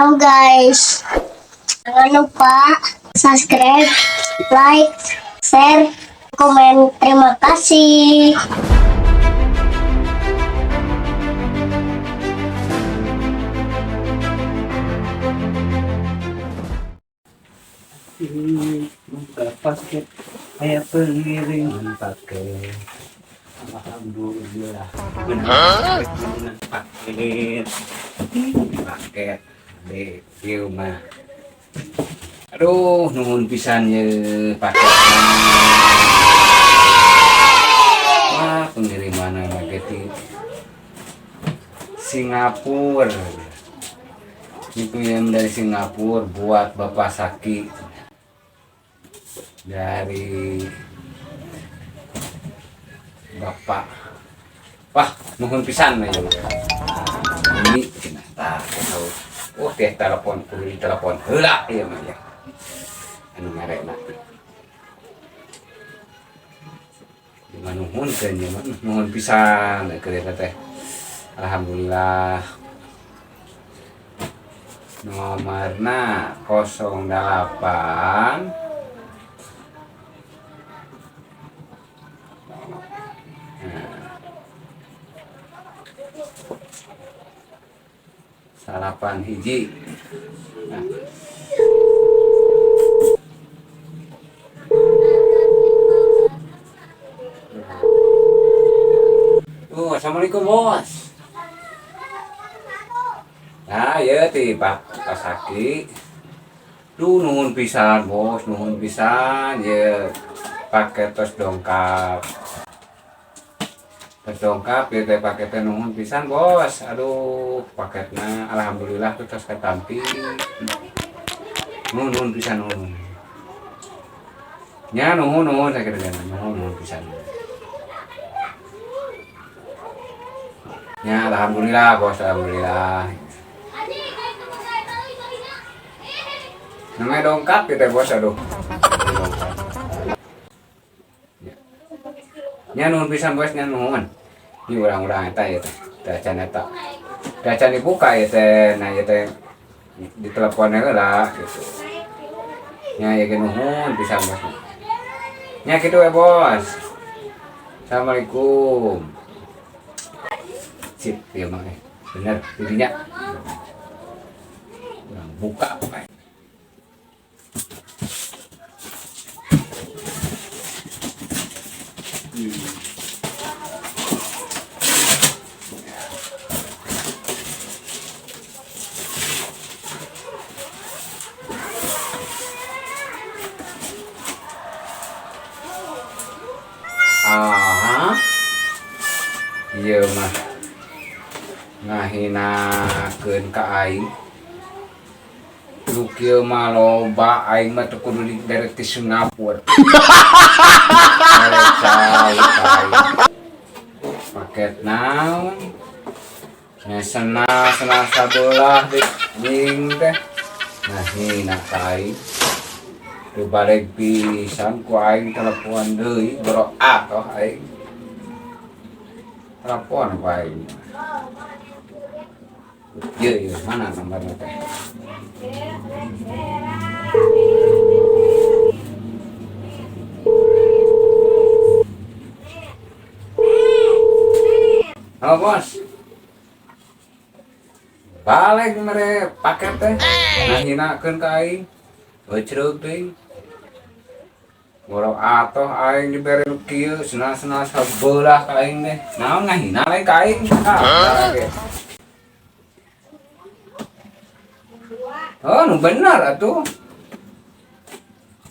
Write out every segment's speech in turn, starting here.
Hello guys, jangan lupa subscribe, like, share, komen. Terima kasih. Buka paket kayak pengirim paket. Alhamdulillah, benar benar paket paket di rumah. Aduh, nuhun pisan ye paketna. Wah, pengiriman paket di Singapura. Ini pengiriman dari Singapura buat Bapak Saki dari Bapak. Wah, nuhun pisan ya. Ini cenah tah. Oh, teh telepon, kudu telepon heula ieu mah ya. Anu merekna. Ieu mah nuhun teh ieu mah nuhun pisan keur eta teh. Alhamdulillah. Nomorna 08. Nah. 91. Nah. Oh, assalamualaikum bos. Nah, ya ti Pak Pasaki. Duh, nuhun pisan bos, nuhun pisan ya paket tos dongkap. Tos dongkap ya teh paketnya, nuhun pisan bos. Aduh, paketnya alhamdulillah tuh tos katampi. Nuhun, nuhun pisan, nuhun. Nya nuhun, nuhun saya kira nuhun, nuhun pisan. Ya, alhamdulillah bos, alhamdulillah. Namanya dongkap gitu ya bos, aduh. Dongkap. Ya. Nya nuhun pisan bos, nya nuhun. Ini orang-orang eta ya teh. Teh can eta. Teh can dibuka ya teh. Nah ya teh di teleponnya lah gitu. Nya ya ge nuhun pisan bos. Nya kitu ya bos. Assalamualaikum. Sip, ya mah. Bener, jadinya. Urang buka pokoknya. Aha. Ieu mah ngahinakeun ka aing. Nu kieu mah loba, aing mah teu kudu direct ti Singapura. Merek cai ka aing. Paket naon? Nya sena sabelah di nying teh. Ngahina ka aing. Teu balik pisan ku aing telepon deui, boro atoh aing. Telepon ku aing. Ieu ieu mana nomorna teh? Halo bos. Balik mere paket teh. Ngahinakeun ka aing. Eucreug teuing. Boro atoh aing dibere nu kieu, sena-sena sabelah ka aing teh. Naon ngahina lain ka aing? Ah, ge. Oh, nu bener atuh.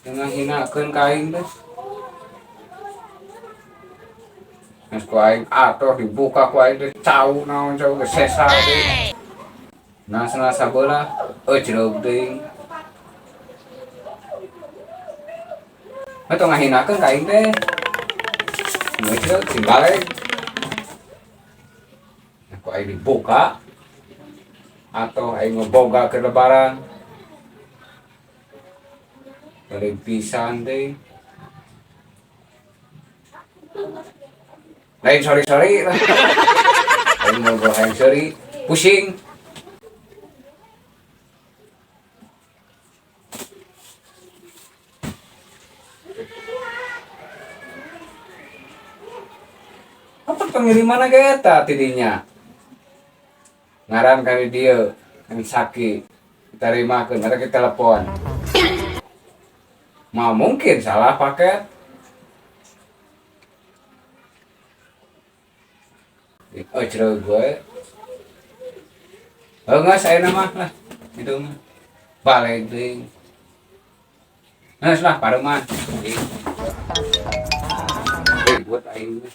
Ngahinakeun ka aing teh. Geus ku aing atoh dibuka ku aing teh cau naon cau geus sesa deui. Nah, sena sabelah eucreug teuing. Atau ngahinakeun ka aing teh. Eucreug sing balik. Nah, ku aing dibuka atau aing ngeboga ke lebaran. Balik pisan deui. Lain sorry-sorry lah. Aing mau hayang sorry, pusing. pengiriman ge eta tidinya. Ngaran kali dia kan Saki terimakeun mereka telepon. Mau mungkin salah paket. Oh, cerah gue. Oh, enggak, saya nama lah. Itu mah. Balik deui. Nah, lah, pareman. Ribut aing mah.